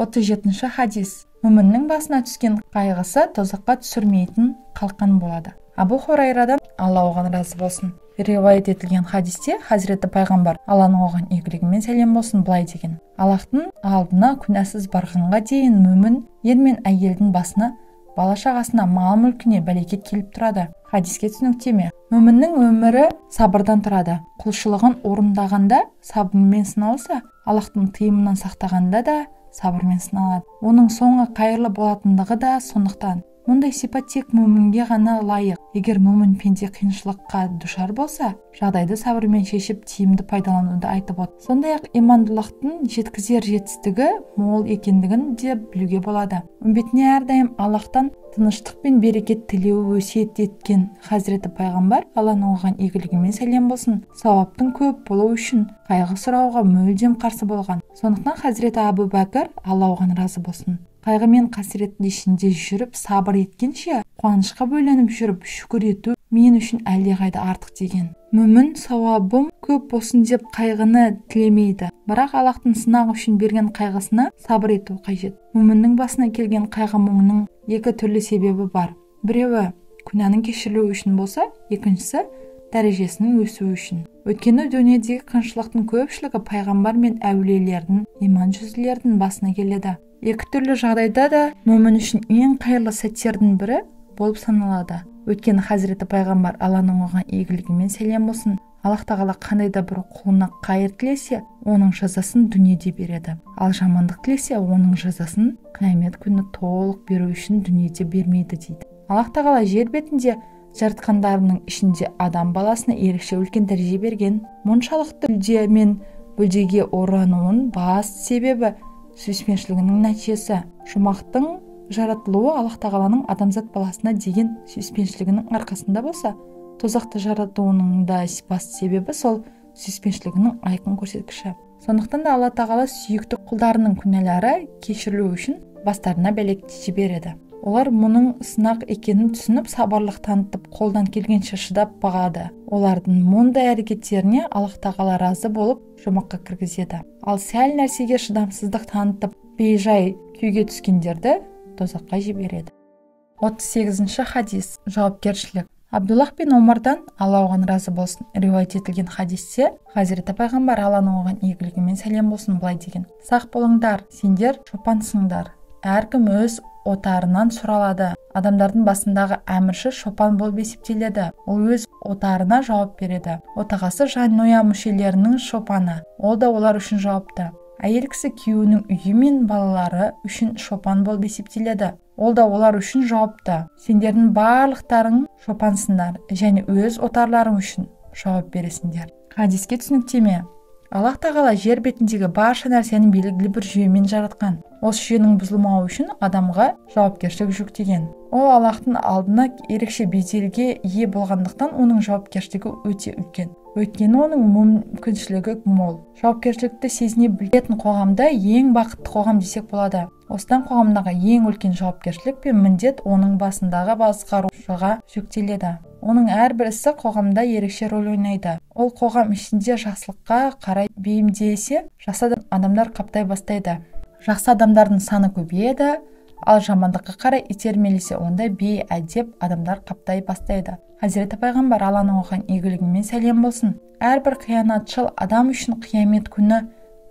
37-ші хадис. Мүміннің басына түскен қайғысы тозаққа түсірмейтін қалқан болады. Абу Хурайрадан, Алла оған разы болсын, риуаят етілген хадисте хазіреті пайғамбар, Алланың оған игілігімен сәлем болсын, былай деген: Аллахтың алдына күнәсіз барғанға дейін мүмін ер мен әйелдің басына, бала-шағасына, мал-мүлкіне бәлекет келіп тұрады. Хадиске түсініктеме. Мүміннің өмірі сабырдан тұрады. Құлшылығын орындағанда сабырмен сыналса, Аллахтың тыйымынан сақтағанда да сабырмен сыналады. Оның соңы қайырлы болатындығы да сондықтан. Мұндай сипат тек мүмінге ғана лайық. Егер мүмін пенде қиыншылыққа душар болса, жағдайды сабырмен шешіп, тиімді пайдалануды айтып отыр. Сондай-ақ имандылықтың жеткізер жетістігі мол екендігін де білуге болады. Үмбетіне әрдайым Аллахтан тыныштық пен берекет тілеуі өсиет еткен хазіреті пайғамбар, Алланың оған игілігімен сәлем болсын, сауаптың көп болуы үшін қайғы сұрауға мүлдем қарсы болған. Сондықтан хазіреті Абу Бәкір, Алла оған разы болсын, қайғы мен қасіреттің ішінде жүріп сабыр еткенше, қуанышқа бөленіп жүріп шүкір ету мен үшін әлдеқайда артық деген. Мүмін сауабым көп болсын деп қайғыны тілемейді, бірақ Аллахтың сынақ үшін берген қайғысына сабыр ету қажет. Мүміннің басына келген қайғы мұңның екі түрлі себебі бар. Біреуі күнәнің кешірілуі үшін болса, екіншісі дәрежесінің өсуі үшін. Өйткені дүниедегі қиыншылықтың көпшілігі пайғамбар мен әулиелердің, иман жүзділердің басына келеді. Екі түрлі жағдайда да мүмін үшін ең қайырлы сәттердің бірі болып саналады. Өйткені хазіреті пайғамбар, Алланың оған игілігімен сәлем болсын, Аллах тағала қандай да бір құлына қайыр тілесе, оның жазасын дүниеде береді. Ал жамандық тілесе, оның жазасын қиямет күні толық беру үшін дүниеде бермейді дейді. Аллах тағала жер бетінде жаратқандарының ішінде адам баласына ерекше үлкен дәреже берген. Мұншалықты бүлде мен бүлдеге орануының бас себебі сүйіспеншілігінің нәтижесі. Жұмақтың жаратылуы Аллах тағаланың адамзат баласына деген сүйіспеншілігінің арқасында болса, тозақты жаратуының да бас себебі сол сүйіспеншілігінің айқын көрсеткіші. Сондықтан да Алла тағала сүйікті құлдарының күнәлары кешірілуі үшін бастарына бәлек жібереді. Олар мұның сынақ екенін түсініп, сабырлық танытып, қолдан келгенше шыдап бағады. Олардың мұндай әрекеттеріне Аллах тағала разы болып, жұмаққа кіргізеді. Ал сәл нәрсеге шыдамсыздық танытып, бейжай күйге түскендерді тозаққа жібереді. 38-ші хадис. Жауапкершілік. Абдуллах бин Омардан, Алла оған разы болсын, риуаят етілген хадисте хазіреті пайғамбар, Алланың оған игілігімен сәлем болсын, былай деген: Сақ болыңдар, сендер шопансыңдар. Әркім өз отарынан сұралады. Адамдардың басындағы әмірші шопан болып есептеледі. Ол өз отарына жауап береді. Отағасы жанұя мүшелерінің шопаны. Ол да олар үшін жауапты. Әйел кісі күйеуінің үйі мен балалары үшін шопан болып есептеледі. Ол да олар үшін жауапты. Сендердің барлықтарың шопансыңдар және өз отарларың үшін жауап бересіңдер. Хадиске түсініктеме. Аллах тағала жер бетіндегі барша нәрсені белгілі бір жүйемен жаратқан. Осы жүйенің бұзылмауы үшін адамға жауапкершілік жүктеген. Ол Аллахтың алдына ерекше беделге ие болғандықтан оның жауапкершілігі өте үлкен. Өйткені оның мүмкіншілігі мол. Жауапкершілікті сезіне білетін қоғамда ең бақытты қоғам десек болады. Осыдан қоғамдағы ең үлкен жауапкершілік пен міндет оның басындағы басқарушыға жүктеледі. Оның әрбір ісі қоғамда ерекше рөл ойнайды. Ол қоғам ішінде жақсылыққа қарай бейімделсе, жақсы адамдар қаптай бастайды. Жақсы адамдардың саны көбейеді, ал жамандыққа қарай итермелесе, онда бейәдеп адамдар қаптай бастайды. Хазіреті пайғамбар, Алланың оған игілігімен сәлем болсын, әрбір қиянатшыл адам үшін қиямет күні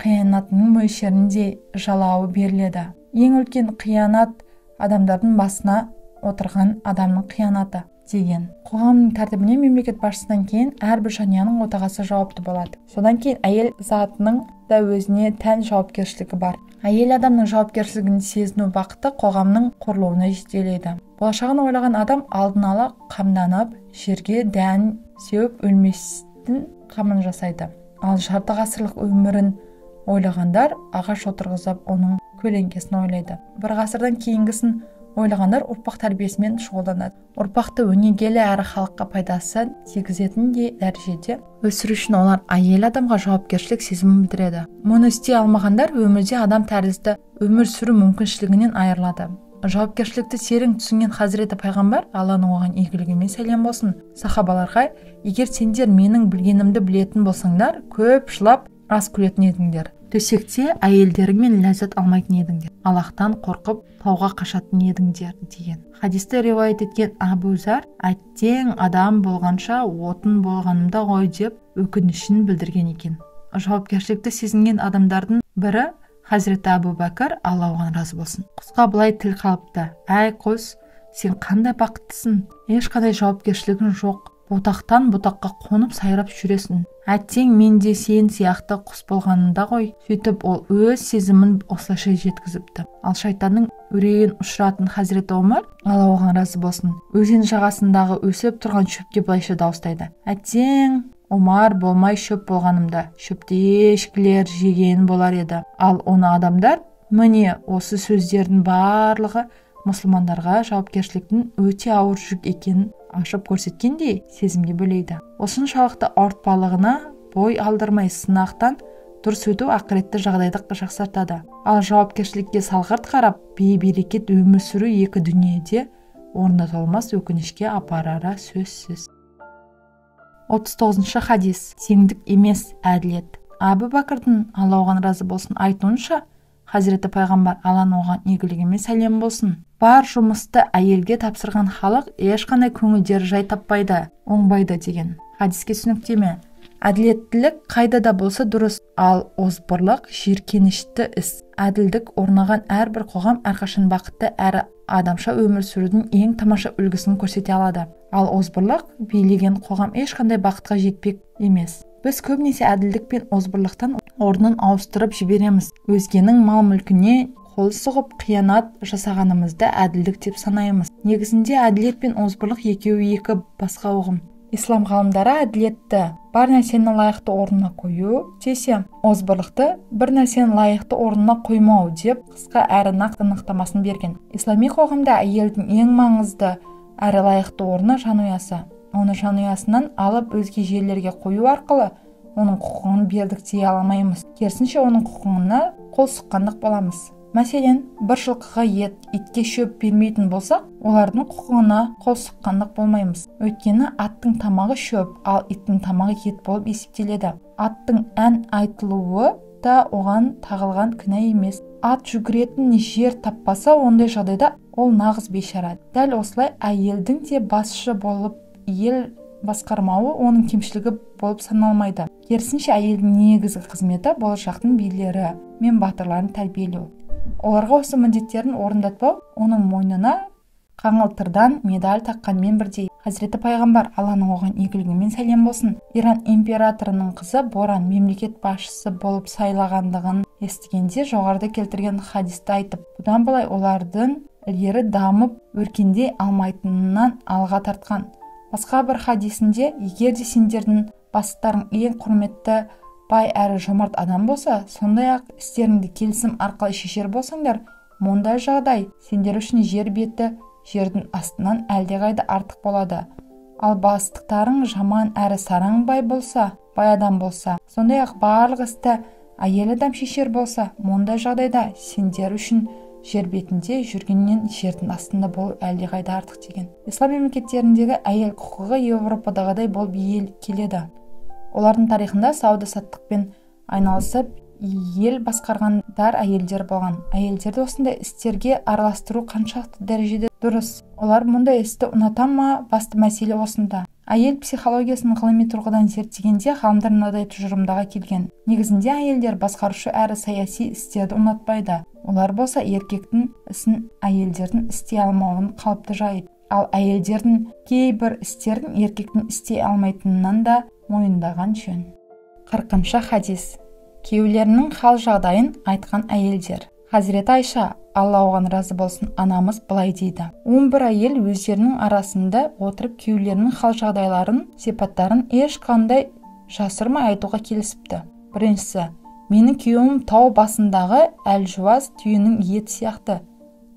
қиянатының мөлшерінде жалауы беріледі. Ең үлкен қиянат адамдардың басына отырған адамның қиянаты деген. Қоғамның тәртібіне мемлекет басшысынан кейін әрбір жанұяның отағасы жауапты болады. Содан кейін әйел затының да өзіне тән жауапкершілігі бар. Әйел адамның жауапкершілігін сезіну бақыты қоғамның құрылуына жетелейді. Болашағын ойлаған адам алдын ала қамданып, жерге дән сеуіп өлместің қамын жасайды. Ал жарты ғасырлық өмірін ойлағандар ағаш отырғызып, оның көлеңкесін ойлайды. Бір ғасырдан кейінгісін ойлағандар ұрпақ тәрбиесімен шұғылданады. Ұрпақты өнегелі әрі халыққа пайдасы тигізетіндей дәрежеде өсіру үшін олар әйел адамға жауапкершілік сезімін білдіреді. Мұны істей алмағандар өмірде адам тәрізді өмір сүру мүмкіншілігінен айырылады. Жауапкершілікті терең түсінген хазіреті пайғамбар, Алланың оған игілігімен сәлем болсын, сахабаларға: егер сендер менің білгенімді білетін болсаңдар, көп жылап, аз күлетін едіңдер. Төсекте әйелдеріңмен ләззат алмайтын едіңдер, Аллаһтан қорқып тауға қашатын едіңдер деген. Хадисті риуаят еткен Абу Зар, әттең адам болғанша отын болғанымда ғой деп өкінішін білдірген екен. Жауапкершілікті сезінген адамдардың бірі Хазіреті Абу Бәкір, Алла оған разы болсын. Құсқа былай тіл қалыпты: әй құс, сен қандай бақыттысың, ешқандай жауапкершілігің жоқ, бұтақтан бұтаққа қонып сайрап жүресің. Әттең мен де сен сияқты құс болғанымда ғой. Сөйтіп ол өз сезімін осылайша жеткізіпті. Ал шайтанның үрейін ұшыратын Хазіреті Омар, Алла оған разы болсын, өзен жағасындағы өсіп тұрған шөпке былайша дауыстайды: әттең Омар болмай шөп болғанымда, шөпті ешкілер жеген болар еді. Ал оны адамдар, міне осы сөздердің барлығы мұсылмандарға жауапкершіліктің өте ауыр жүк екенін ашып көрсеткендей сезімге бөлейді. Осыншалықты ауыртпалығына бой алдырмай сынақтан дұрыс өту ақыретті жағдайды жақсартады. Ал жауапкершілікке салғырт қарап, бейберекет өмір сүру екі дүниеде орны толмас өкінішке апарары сөзсіз. 39-шы хадис. Теңдік емес, әділет. Әбу Бәкірдің, Алла оған разы болсын, айтуынша, Хазіреті Пайғамбар, Алланың оған игілігімен сәлем болсын, бар жұмысты әйелге тапсырған халық ешқандай көңілдері жай таппайды, оңбайды деген. Хадиске түсініктеме. Әділеттілік қайда да болса дұрыс, ал озбырлық жиіркенішті іс. Әділдік орнаған әрбір қоғам әрқашан бақытты әрі адамша өмір сүрудің ең тамаша үлгісін көрсете алады. Ал озбырлық билеген қоғам ешқандай бақытқа жетпек емес. Біз көбінесе әділдік пен озбырлықтан орнын ауыстырып жібереміз. Өзгенің мал-мүлкіне қол сұғып қиянат жасағанымызды әділдік деп санаймыз. Негізінде әділет пен озбырлық екеуі екі басқа ұғым. Ислам ғалымдары әділетті бар нәрсені лайықты орнына қою десе, озбырлықты бір нәрсені лайықты орнына қоймау деп қысқа әрі нақты анықтамасын берген. Ислами қоғамда әйелдің ең маңызды әрі лайықты орны жанұясы. Оны жанұясынан алып өзге жерлерге қою арқылы оның құқығын бердік дей алмаймыз. Керісінше оның құқығына қол сұққандық боламыз. Мәселен, бір жылқыға ет, итке шөп бермейтін болсақ, олардың құқығына қол сұққандық болмаймыз. Өйткені аттың тамағы шөп, ал иттің тамағы ет болып есептеледі. Аттың ән айтылуы да оған тағылған кінә емес. Ат жүгіретін жер таппаса, ондай жағдайда ол нағыз бейшара. Дәл осылай әйелдің де басшы болып ел басқармауы оның кемшілігі болып саналмайды. Керісінше әйелдің негізгі қызметі болашақтың билері мен батырларын тәрбиелеу. Оларға осы міндеттерін орындатпау оның мойнына қаңылтырдан медаль таққанмен бірдей. Хазіреті Пайғамбар, Алланың оған игілігімен сәлем болсын, Иран императорының қызы Боран мемлекет басшысы болып сайлағандығын естігенде жоғарыда келтірген хадисті айтып, бұдан былай олардың ілгері дамып өркендей алмайтынынан алға тартқан. Басқа бір хадисінде, егер де сендердің бастықтарың ең құрметті бай әрі жомарт адам болса, сондай-ақ істеріңді келісім арқылы шешер болсаңдар, мұндай жағдай сендер үшін жер беті жердің астынан әлдеқайда артық болады. Ал бастықтарың жаман әрі сараң бай болса, бай адам болса, сондай-ақ барлық істі әйел адам шешер болса, мұндай жағдайда сендер үшін жер бетінде жүргеннен жердің астында болу әлдеқайда артық деген. Ислам мемлекеттеріндегі әйел құқығы Еуропадағыдай болып ел келеді. Олардың тарихында сауда-саттықпен айналысып, ел басқарғандар әйелдер болған. Әйелдерді осындай істерге араластыру қаншалықты дәрежеде дұрыс? Олар мұндай істі ұната ма? Басты мәселе осында. Әйел психологиясын ғылыми тұрғыдан зерттегенде ғалымдар мынадай тұжырымдарға келген. Негізінде әйелдер басқарушы әрі саяси істерді ұнатпайды. Олар болса еркектің ісін әйелдердің істей алмауын қалыпты жайып. Ал әйелдердің кейбір істерін еркектің істей алмайтынынан да мойындаған жөн. 40-шы хадис. Күйеулерінің хал жағдайын айтқан әйелдер. Хазіреті Айша, Алла оған разы болсын, анамыз былай дейді. 11 әйел өздерінің арасында отырып күйеулерінің хал жағдайларын, сипаттарын ешқандай жасырмай айтуға келісіпті. Біріншісі, менің күйеуім тау басындағы әлжуаз түйенің еті сияқты.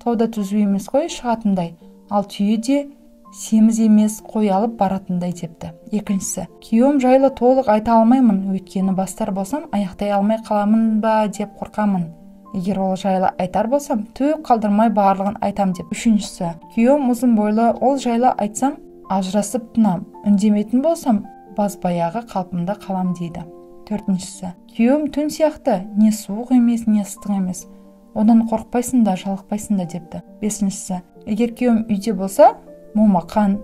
Тауда түзу емес қой шығатындай, ал түйе де семіз емес қой алып баратындай депті. Екіншісі, күйеуім жайлы толық айта алмаймын, өйткені бастар болсам аяқтай алмай қаламын ба деп қорқамын. Егер ол жайлы айтар болсам, түк қалдырмай барлығын айтам деп. Үшіншісі, күйеуім ұзын бойлы, ол жайлы айтсам ажырасып тынам, үндемейтін болсам базбаяғы қалпымда қалам дейді. Төртіншісі, күйеуім түн сияқты, не суық емес, не ыстық емес. Одан қорықпайсың да, жалықпайсың да депті. Бесіншісі, егер күйеуім үйде болса, момақан,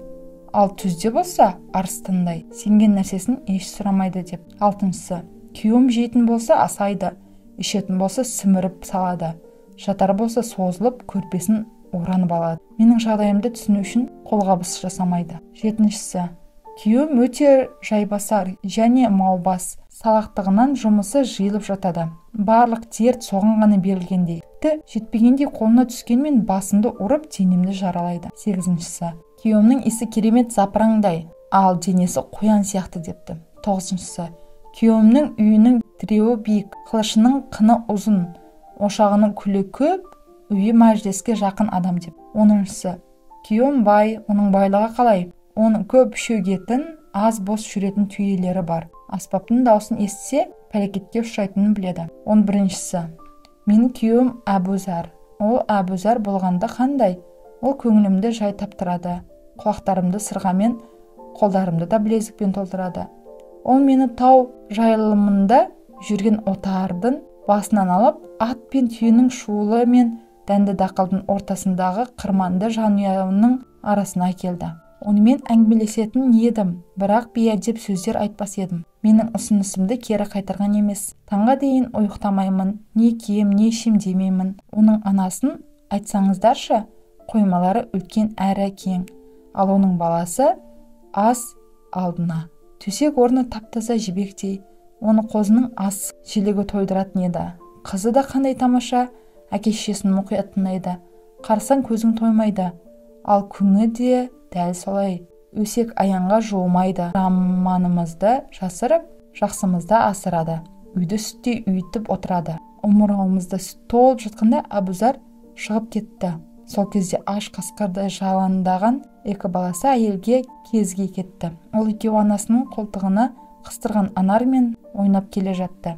ал түзде болса, арыстандай, сенген нәрсесін еш сұрамайды деп. Алтыншысы, күйеуім жейтін болса, асайды, ішетін болса, сіміріп салады, жатар болса, созылып, көрпесін оранып алады. Менің жағдайымды түсіну үшін қолғабыс жасамайды. Жетіншісі, күйеуім өте жайбасар және маубас, салақтығынан жұмысы жиылып жатады. Барлық дерт соған ғана берілгендей. Тіпті жетпегендей қолына түскенмен басымды ұрып, денемді жаралайды. Сегізіншісі, күйеуімнің иісі керемет запыраңдай, ал денесі қоян сияқты депті. Тоғызыншысы, күйеуімнің үйінің тіреуі биік, қылышының қыны ұзын, ошағының күлі көп, үйі мәжіліске жақын адам деп. Оныншысы, күйеуім бай, оның байлығы қалай? Оның көп шөгетін, аз бос жүретін түйелері бар. Аспаптың даусын естісе, пәлекетке ұшырайтынын біледі. 11-шісі, менің күйеуім Әбузар. Ол Әбузар болғанда қандай? Ол көңілімді жай таптырады. Құлақтарымды сырғамен, қолдарымды да білезікпен толтырады. Ол мені тау жайылымында жүрген отардың басынан алып, ат пен түйенің шуылы мен дәнді дақылдың ортасындағы қырманды жанұяның арасына келді. Онымен әңгімелесетін едім, бірақ бейәдеп сөздер айтпас едім. Менің ұсынысымды кері қайтарған емес. Таңға дейін ұйықтамаймын, не кием, не ішем демеймін. Оның анасын айтсаңыздаршы, қоймалары үлкен әрі кең, ал оның баласы ас алдына. Төсек орны тап-таза жібектей, оны қозының ас желігі тойдыратын еді. Қызы да қандай тамаша, әке-шешесін мұқият тыңдайды. Қарасаң көзің тоймайды, ал күңі де дәл солай. Өсек аяңға жуымайды. Жаманымызды жасырып, жақсымызды асырады. Үйді сүттей үйітіп отырады. Омырауымызда сүт толып жатқанда Әбузар шығып кетті. Сол кезде аш қасқырдай жаландаған екі баласы әйелге кезге кетті. Ол екеуі анасының қолтығына қыстырған анармен ойнап келе жатты.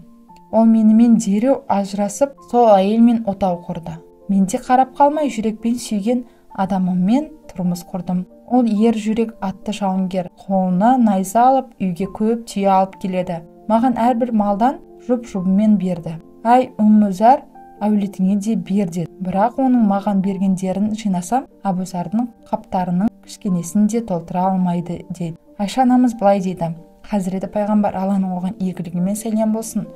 Ол менімен дереу ажырасып, сол әйелмен отау құрды. Мен де қарап қалмай жүрекпен сүйген адамыммен тұрмыс құрдым. Ол ер жүрек атты жауынгер, қолына найза алып, үйге көп түйе алып келеді. Маған әрбір малдан жұп-жұбымен берді. Әй, Уммузар, әулетіңе де бер деді. Бірақ оның маған бергендерін жинасам, Әбузардың қаптарының кішкенесін де толтыра алмайды дейді. Айша анамыз былай дейді. Хазіреті пайғамбар, Алланың оған игілігімен сәлем болсын,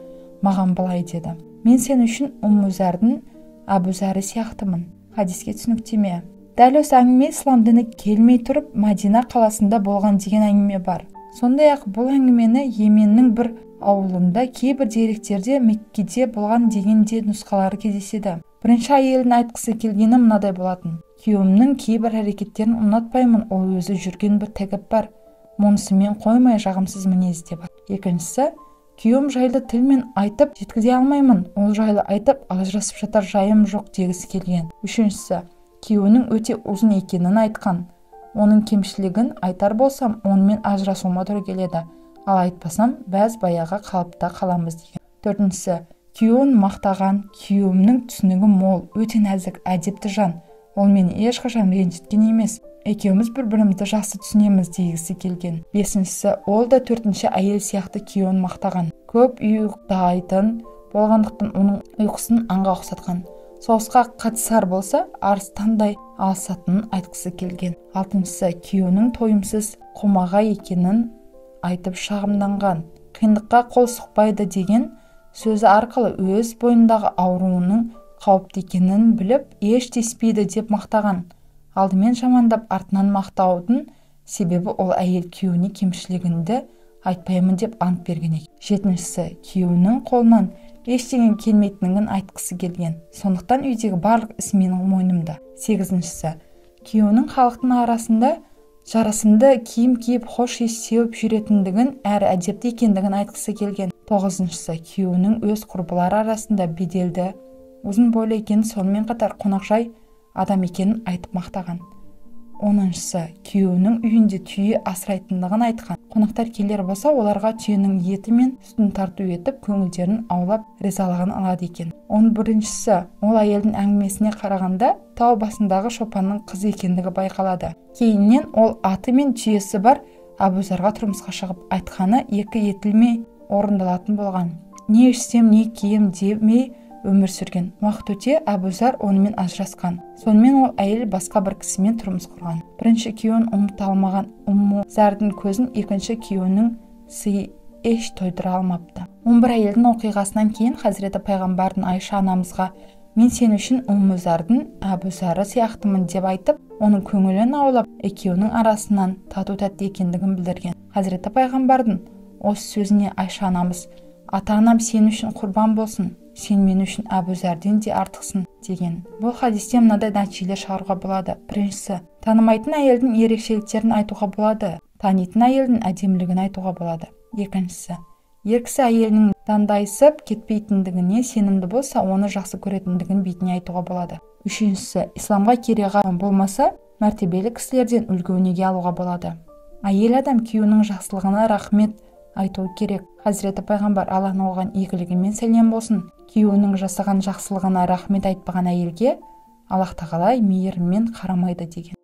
маған былай деді. Мен сен үшін Уммузардың Әбузары сияқтымын. Хадиске түсініктеме. Дәл осы әңгіме ислам діні келмей тұрып Мадина қаласында болған деген әңгіме бар. Сондай-ақ бұл әңгімені Йеменнің бір ауылында, кейбір деректерде Меккеде болған деген де нұсқалары кездеседі. Бірінші әйелдің айтқысы келгені мынадай болатын. Күйеуімнің кейбір әрекеттерін ұнатпаймын, ол өзі жүрген бір тәкаппар, мұнысымен қоймай жағымсыз мінезі де бар. Екіншісі, күйеуім жайлы тілмен айтып жеткізе алмаймын, ол жайлы айтып ажырасып жатар жайым жоқ дегісі келген. Үшіншісі, күйеуінің өте ұзын екенін айтқан. Оның кемшілігін айтар болсам, онымен ажырасуыма тура келеді. Ал айтпасам, бәз баяғы қалыпта қаламыз деген. Төртіншісі, күйеуін мақтаған. Күйеуімнің түсінігі мол, өте нәзік, әдепті жан. Ол мені ешқашан ренжіткен емес. Екеуміз бір-бірімізді жақсы түсінеміз дегісі келген. Бесіншісі, ол да төртінші әйел сияқты күйеуін мақтаған. Көп ұйықтайтын болғандықтан оның ұйқысын аңға ұқсатқан. Соғысқа қатысар болса, арыстандай алысатынын айтқысы келген. Алтыншысы, күйеуінің тойымсыз қомаға екенін айтып шағымданған. Қиындыққа қол сұқпайды деген сөзі арқылы өз бойындағы ауруының қауіпті екенін біліп, еш теспейді деп мақтаған. Алдымен жамандап, артынан мақтаудың себебі ол әйел күйеуіне кемшілігінді айтпаймын деп ант берген екен. Жетіншісі, күйеуінің қолынан ештеңе келмейтінін айтқысы келген. Сондықтан үйдегі барлық іс менің мойнымда. Сегізіншісі, күйеуінің халықтың арасында жарасымды киім киіп, хош иіс сеуіп жүретіндігін әрі әдепті екендігін айтқысы келген. Тоғызыншысы, күйеуінің өз құрбылары арасында беделді, ұзын бойлы екенін, сонымен қатар қонақжай адам екенін айтып мақтаған. Оныншысы, күйеуінің үйінде түйе асырайтындығын айтқан. Қонақтар келер болса, оларға түйенің еті мен сүтін тарту етіп, көңілдерін аулап, ризалығын алады екен. 11-шісі, ол әйелдің әңгімесіне қарағанда, тау басындағы шопанның қызы екендігі байқалады. Кейіннен ол аты мен түйесі бар Әбузарға тұрмысқа шығып, айтқаны екі етілмей орындалатын болған. Не ішсем, не кием демей өмір сүрген. Уақыт өте Әбу Зар онымен ажырасқан. Сонымен ол әйел басқа бір кісімен тұрмыс құрған. Бірінші күйеуін ұмыта алмаған Умму Зардың көзін екінші күйеуінің сыйы еш тойдыра алмапты. 11 әйелдің оқиғасынан кейін Хазіреті Пайғамбардың Айша анамызға мен сен үшін Умму Зардың Әбу Зары сияқтымын деп айтып, оның көңілін аулап, екеуінің арасынан тату-тәтті екендігін білдірген. Хазіреті Пайғамбардың осы сөзіне Айша анамыз: ата-анам сен үшін құрбан болсын, сен мен үшін Әбу Зәрден де артықсың деген. Бұл хадистен мынадай нәтижелер шығаруға болады. Біріншісі, танымайтын әйелдің ерекшеліктерін айтуға болады, танитын әйелдің әдемілігін айтуға болады. Екіншісі, ер кісі әйелінің дандайсып кетпейтіндігіне сенімді болса, оны жақсы көретіндігін бетіне айтуға болады. Үшіншісі, исламға кереға болмаса, мәртебелі кісілерден үлгі-өнеге алуға болады. Әйел адам күйеуінің жақсылығына рахмет айтуы керек. Хазіреті Пайғамбар, Алланың оған игілігімен сәлем болсын, күйеуінің жасаған жақсылығына рахмет айтпаған әйелге Аллаһ тағала мейіріммен қарамайды деген.